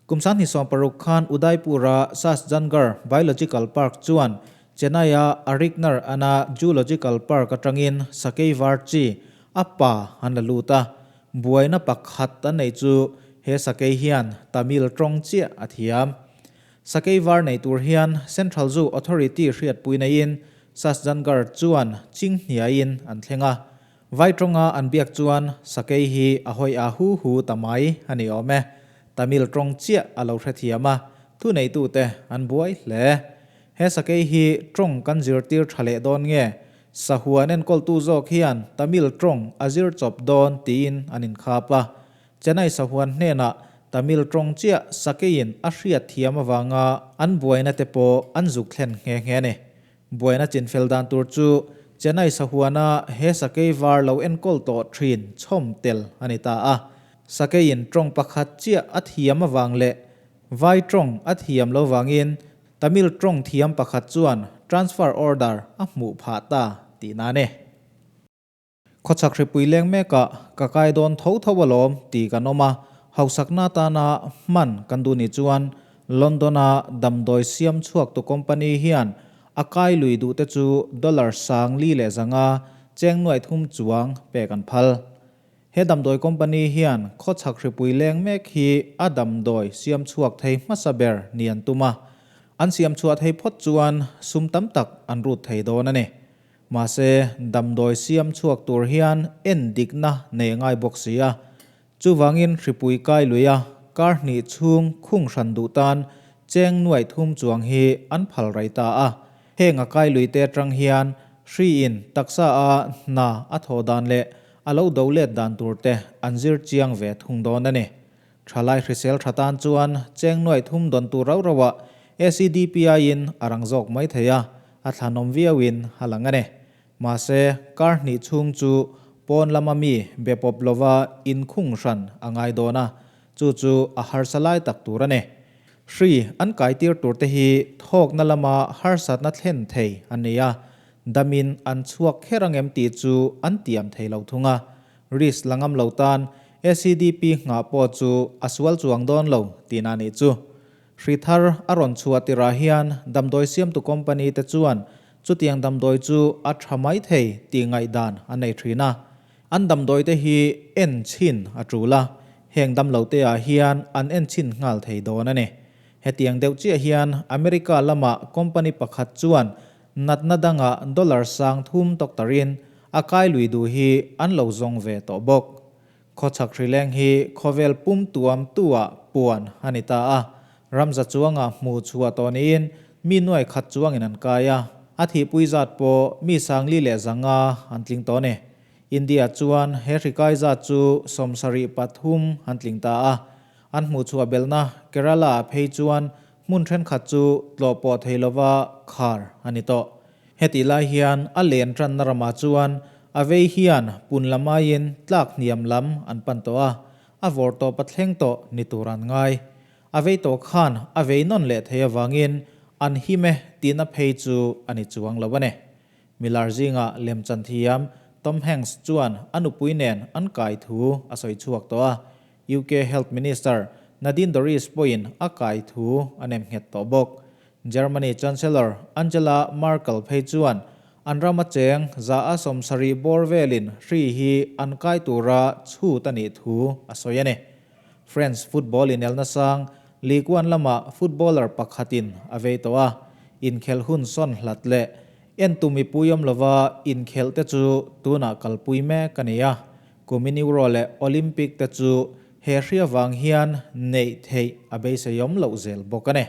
Kum 2016 khan Udaipur-a Sajjangarh Biological Park chuan Chennai-a Arignar Anna Zoological Park atangin sakei var chi a pa an la lut a. Buaina pakhat an neih chu he sakei hian Tamil tawng chiah a thiam. Sakei var nei tur hian Central Zoo Authority hriatpui neiin Sajjangarh chuan chinghniaiin an thleng a. Vai tawnga an biak chuan sakei hi a hawi a hu hu ta mai a ni awm e. Tamil tawng chiah a lo hrethiam a, thuneitute an buai hle. He sakei hi tawng kan zirtir tha leh dawn nge? Sahuan enkawltu zawk hian Tamil tawng a zir chawp dawn tiin an inkhap a. Chennai sahuan hnenah Tamil tawng chiah sakeiin a hriat thiam avanga an buaina te pawh an zuk thlen nghe nghe a ni. Buaina chinfel dan tur chu Chennai sahuana he sakei var lo enkawl tawh thin chhawm tel a ni ta a. Sakeiin tawng pakhat chiah a thiam avang leh Vai tawng a thiam lo vangin Tamil tawng thiam pakhat chuan transfer order a hmuh phah ta tihna a ni. Khawchhak hripui leng mekah ka kai dawn tho tho alawm tih kan awm a, hausakna atana hman kan duh ni chuan London-a damdawi siam chhuaktu company hian a kai lui duhte chu dollar 4500 cheng nuaih thum chuang pek an phal. He damdawi company hian khawchhak hripui leng mek hi a damdawi siam chhuak thei hmasa ber ni an tum a, an siam chhuah thei phawt chuan sum tam tak an rut thei dawn a ni. Mahse, damdawi siam chhuak tur hian en dikna nei ngai bawk si a. Chuvangin hripui kai lui a, kar hnih chhung khung hran duh tan cheng nuaih thum chuang hi an phal rai ta a. Heng a kai lui te atang hian hriin taksa a hna a thawh dan leh a lo do let dan tur te an zir chiang ve thung dawn a ni. Thalai hrisel tha tan chuan cheng nuaih thum dawn tur rauh rauh ah ACDPI in a rang zawk mai thei a, a thlanawm viau in a lang a ni. Mahse, kar hnih chhung chu pawn lama mi be pawp lova inkhung hran a ngai dawn a, chu chu a harsa lai tak tur a ni. Hri an kaitir tur te hi thawkna lama harsatna thlen thei an ni a, damin an chhuak kher angem tih chu an tiam thei lo thung a. Risk la ngam lo tan ACDP nghah pawh chu a sual chuang dawn lo tihna a nih chu. Hri thar a rawn chhuah tirah hian damdawi siamtu company te chuan chutiang damdawi chu a tha mai thei tih ngaihdan a nei thin a. An damdawi te hi en chhin a tul a, heng damlo te ah hian an en chhin nghal thei dawn a ni. Hetiang deuh chiah hian America lama company pakhat chuan natna danga dollar 3000 tawktarin a kai lui duh hi an lo zawng ve tawh bawk. Khawchhak hrileng hi khawvel pum tuam tu-ah puan a ni ta a, ramza chuanga hmuh chhuah tawh niin mi nuai khat chuangin an kai a, a thihpui zat pawh mi 405 an tling tawh a ni. India chuan he hri kai zat chu 73 an tling ta a, an hmuh chhuah belhna Kerala-ah phei chuan hmun thenkhat chu tlawh pawh thei lova khar a ni tawh. Hetih lai hian a len tanna ramah chuan a vei hian pun lam aiin tlak hniam lam an pan tawh a, a vawr tawp a thleng tawh ni tur an ngai. A vei tawh khan a vei nawn leh thei avangin an him e tihna phei chu a ni chuang lo a ni. Milar zinga lemchan thiam Tom Hanks chuan a nupui nen an kai thu a sawi chhuak tawh a, UK Health Minister Nadine Dorries pawhin a kai thu a nem nghet tawh bawk. Germany Chancellor Angela Merkel phei chuan an rama cheng 170 bawr velin hri hi an kai tura chhut a nih thu a sawi a ni. France football inelna sang Ligue 1 lamah footballer pakhatin a vei tawh a, inkhelh hun sawn hlat leh entu mipui awm lova inkhelh te chu tunah kalpui mek a ni a. Kumin Euro leh Olympic te chu he hri avang hian neih theih a beiseiawm loh zel bawk a ni.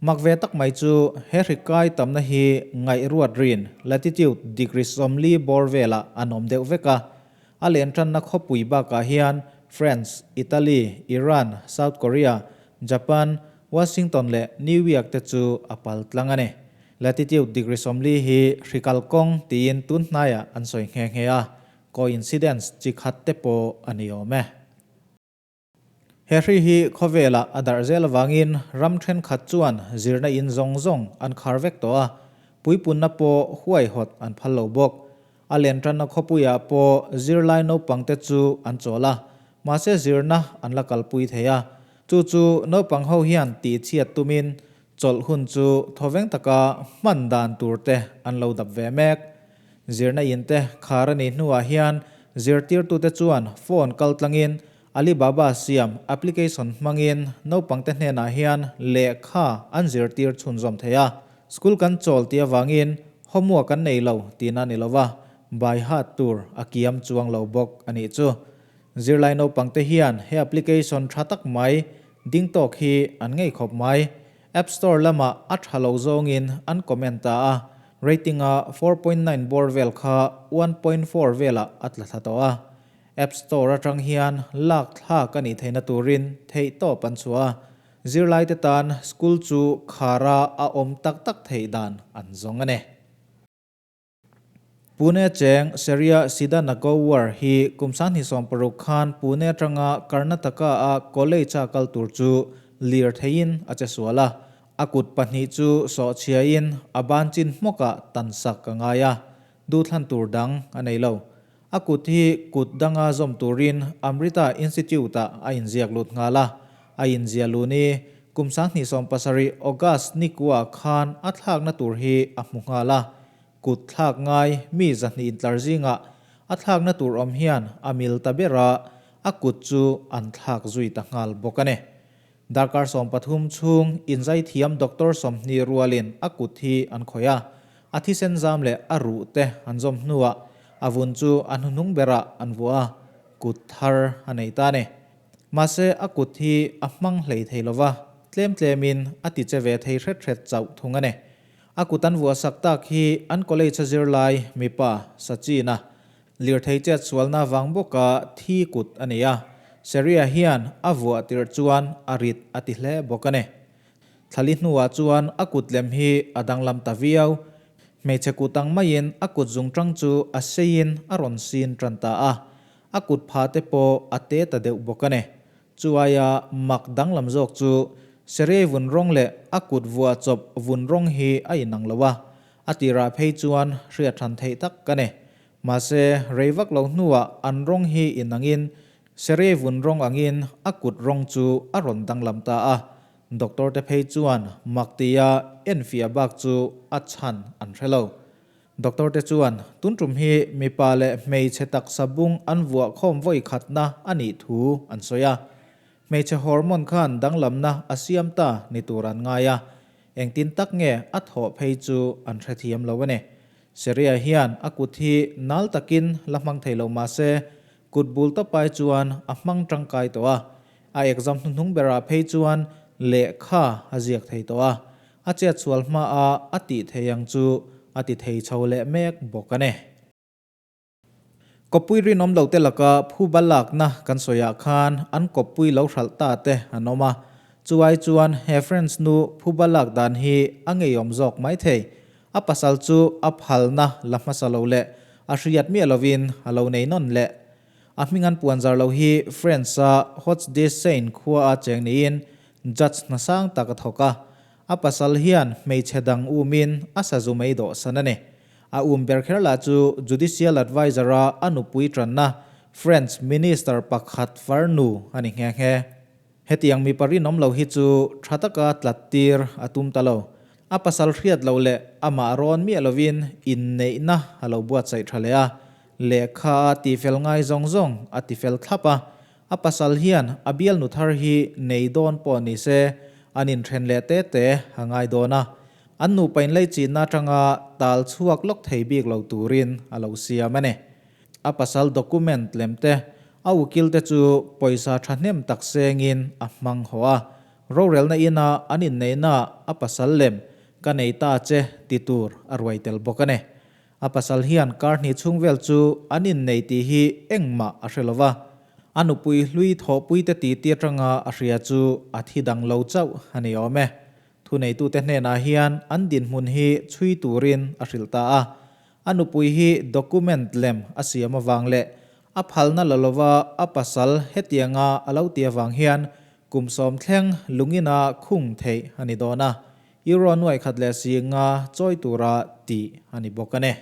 Mak ve tak mai chu he hri kai tamna hi ngaihruat rin, latitude, degree 40 bawr velah an awm deuh vek a. A len tanna khawpui bakah hian France, Italy, Iran, South Korea, Japan, Washington leh New York te chu a pal tlang a ni. Latitude degree 40 hi hri kalkawng tiin tun hnaiah an sawi nghe nghe a, coincidence chi khat te pawh a ni awm e. He hri hi khawvelah a darh zel avangin ram thenkhat chuan zirna in zawng zawng an khar vek tawh a, puipunna pawh huaihawt an phal lo bawk. A len tanna khawpuiah pawh zirlai naupangte chu an chawl a, mahse zirna an la kalpui thei a. Chu chu naupang ho hian tihchhiat tumin chawlh hun chu thawveng taka hman dan tur te an lo dap ve mek. Zirna in te khar a nih hnuah hian zirtirtute chuan phone kal tlangin Alibaba siam application hmangin naupangte hnenah hian lehkha an zirtir chhunzawm thei a. School kan chawl tih avangin homework an nei lo tihna a ni lo va, by heart tur a kiam chuang lo bawk a nih chu. Zirlai naupangte hian he application tha tak mai ding tawk hi an ngei khawp mai. App Store lamah a tha lo zawngin an comment ta a, rating a 4.9 bawr vel kha 1.4 velah a tla thla tawh a. App Store atang hian lak thlak a nih theihna turin theihtawp an chhuah a, zirlaite tan school chu khara a awm tak tak theih dan an zawng a ni. Pune cheng Seria Siddhanagowar hi kum 26 khan Pune atanga Karnataka-a college-a kal tur chu lir theiin a che sual a, a kut pahnih chu sawhchhiain a ban chin hmawkah tansak a ngai a, duhthlan tur dang a nei lo. A kut hi kut danga zawm turin Amrita Institute-ah a inziak lut nghal a. A inzia lu ni kum 2017 August nikua khan a thlakna tur hi a hmu nghal a. Kut thlak ngai mi 200 intlar zingah a thlakna tur awm hian a mil ta ber a, a kut chu an thlak zui ta nghal bawk a ni. Darkar 13 chhung inzaithiam Doctor 20 rualin a kut hi an khawih a, a thisen zam leh a ruh te an zawm hnuah a vun chu a hnuhnung berah an vuah a, kut thar a nei ta a ni. Mahse a kut hi a hmang hlei thei lova, tlem tlemin a ti che ve thei hret hret chauh thung a ni. A kut an vuah sak tak hi an college a zirlai mipa Sachin-a Lirthei chet sualna vang bawka thi kut a ni a, Seria hian a vuah tirh chuan a rit a ti hle bawk a ni. Thlali hnuah chuan a kut lem hi a danglam ta viau. Hmeichhe kut ang maiin a kut zungṭang chu a seiin a rawn sin ṭan ta a, a kut pha te pawh a te ta deuh bawk a ni. Chu aia mak danglam zawk chu Seriai vun rawng leh a kut vuah chawp vun rawng hi a inang lo a, a tirah phei chuan hriat hran theih tak ka ni. Mahse, rei vak lo hnuah an rawng hi inangin Serei vun rawng angin a kut rawng chu a rawn danglam ta a. Doctor te phei chuan mak tia enfiah bak chu a chhan an hre lo. Doctor te chuan tun tum hi mipa leh hmeichhe taksa bung an vuah khawm vawi khatna a nih thu an sawi a. Hmeichhe hormone khan danglamna a siam ta ni tur an ngai a. Engtin tak nge a thawh phei chu an hrethiam lo a ni. Seria hian a kut hi nal takin la hmang thei lo mah se, kut bul tawpai chuan a hmang tangkai tawh a. A exam hnuhnung berah phei chuan lehkha a ziak thei tawh a. A chetsual hmaah a tih thei ang chu a ti thei chho leh mek bawk a ni. Kawppui rinawm lo te laka phuba lakna kan sawiah khan an kawppui lo hralh ta te an awm a, chuai chuan he French nu phuba lak dan hi a ngeiawm zawk mai thei. A pasal chu a phalna la hmasa lo leh a hriat miah lovin a lo nei nawn leh. A hming an puanzar lo hi French-a Hauts-de-Seine khua a cheng niin judge hna sang tak a thawk a. A pasal hian hmeichhe dang umin a sazu mai dawhsan a ni. A um ber kher lah chu Judicial Adviser-a a nupui tanna French Minister pakhat farnu a ni nghe nghe. Hetiang mipa rinawm lo hi chu tha taka tlat tir a tum ta lo. A pasal hriat loh leh amah rawn miah lovin inneihna a lo buatsaih tha leh a, lehkha a tifel ngai zawng zawng a tifel thlap a. A pasal hian a bialnu thar hi nei dawn pawh ni se an inthen leh te te a ngai dawn a. An nupa inleichinna atanga tal chhuak lawk thei bik lo turin a lo siam a ni. A pasal document lem te, a ukil te chu pawisa thahnem tak sengin a hmang haw a. Rorelna ina an inneihna a pasal lem ka nei ta che ti tur a ruai tel bawk a ni. A pasal hian kar hnih chhung vel chu an innei tih hi engmah a hre lo va. A nupui hlui thawhpuite titi atanga a hria chu a thi dang lo chauh a ni awm e. Thuneitute hnenah hian an dinhmun hi chhui turin a hrilh ta a. A nupui hi document lem a siam avang leh a phalna la lova a pasal hetianga a lo ti avang hian kum 10 thleng lungina khung theih a ni dawn a. Euro 1,500 chawi tura tih a ni bawk a ni.